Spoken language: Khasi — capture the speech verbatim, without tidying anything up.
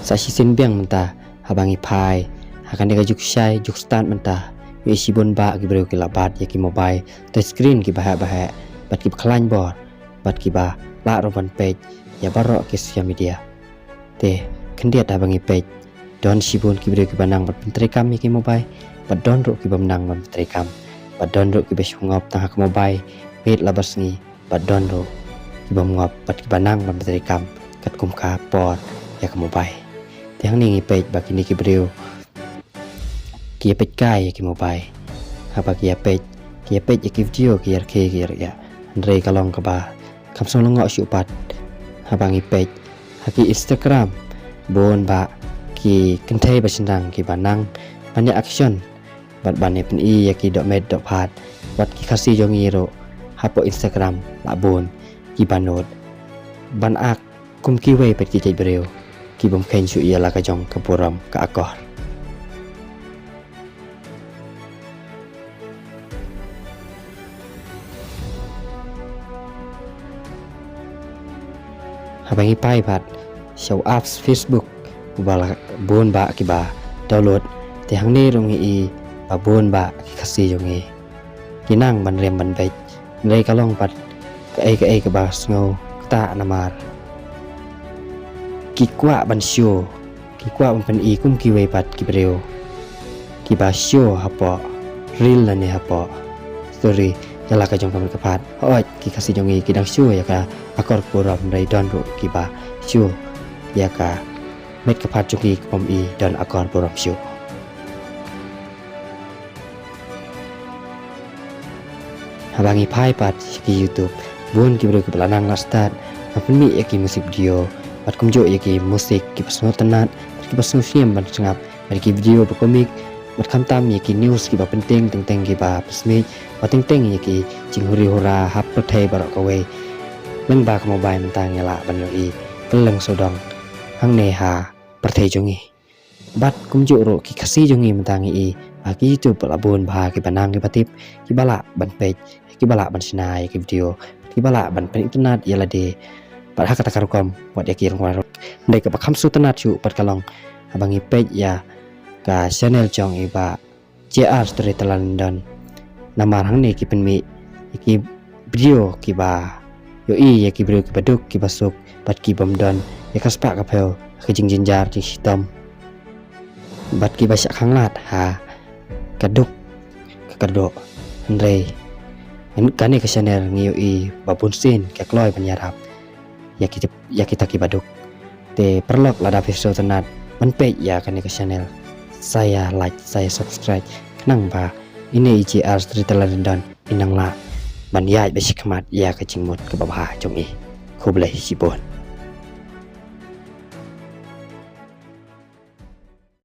Sa shisien biang mynta, haba ngi phai ha kane ka juk shai juk stad mynta, ngi i shibun bah ki briew ki la bat ïa ki mobile touch screen kiba heh ba heh bad kiba khlaiñ bor bad kiba lah ruh ban peit ïa baroh ki social media. Te khyndiat haba ngi peit, don shibun ki briew kiba nang ban pyntreikam ïa ki mobile bad don ruh kibym nang ban pyntreikam bad don ruh kiba shu ngop tang ha ka mobile miet la barsngi bad don ruh kibym ngop bad kiba nang ban pyntreikam katkum ka por ïa ka mobile. Te hangne ngi peit ba kine ki briew ki ïa peit kai ïa ki mobile. Haba ki ïa peit, ki ïa peit ïa ki video, ki ïa rkhie ki ïa rkhie. Hynrei ka long kaba kham sngewlyngngoh shuh pat. Haba ngi peit ha ki Instagram, bun bah ki kynthei ba shynrang kiba nang ban ïa action bad ban ïa pyni ïa ki dohmet dohphat bad ki Khasi jong ngi ruh hapoh Instagram la bun kiba nud ban ak kum kiwei pat ki jait briew kibym kheiñ shuh ïa la ka jong ka burom ka akor. Haba ngi phai pat sha u apps Facebook, uba la bun bah kiba download, te hangne ruh ngi i ba bun bah ki Khasi jong ngi ki nang ban rem ban beit. Hynrei ka long pat kaei kaei kaba sngew ktah namar ki kwah ban show, ki kwah ban pyni kum kiwei pat ki briew kiba show hapoh reel lane hapoh story ïa la ka jong ka met ka phad. Hooid, ki Khasi jong ngi ki dang show ïa ka akor burom, hynrei don ruh kiba show ïa ka met ka phad jong ki kaba ym i don akor burom shuh. Haba ngi phai pat sha ki YouTube, bun ki briew kiba la nang la stad ban pynmih ïa ki music video bad kumjuh ïa ki music kiba sngewtynnat bad kiba sngewsngem ban sngap, bad ki video ba comic bad khamtam ïa ki news kiba pyntieng teng teng kiba pynsmit bad teng teng ïa ki jinghuri hura ha pyrthei baroh kawei. Lyngba ka mobile mynta ngi lah ban ïohi kylleng sawdong hangne ha pyrthei jong ngi. Bad kumjuh ruh ki Khasi jong ngi mynta ngi i ba ki YouTube la bun bha kiba nang kiba tip, kiba lah ban peit, kiba lah ban shna ïa ki video, kiba lah ban pynitynnat ïa lade. Bad ha kata ka rukom wat ïa ki rong rong. Hynrei kaba kham sngewtynnat shuh pat ka long haba ngi peit ïa ka channel jong i Bah J R Storyteller London. Namar hangne ki pynmih ïa ki video kiba ïohi ïa ki briew kiba duk kiba suk bad kibym don ïa ka spah ka phew ha ka jingjynjar jingshitom bad kiba shah khanglad ha ka duk ka kyrduh. Hynrei kane ka channel ngi ïohi ba bun sien ka kloi ban ïarap ïa kita, ïa kita kiba duk. Te paralok, lada phi sngewtynnat ban peit ïa kane ka channel, sa ïa like, sa ïa subscribe khnang ba ine i J R Storyteller London i nang lah ban ïaid bad shikmat ïa ka jingmut kaba bha jong i. Khublei shibun.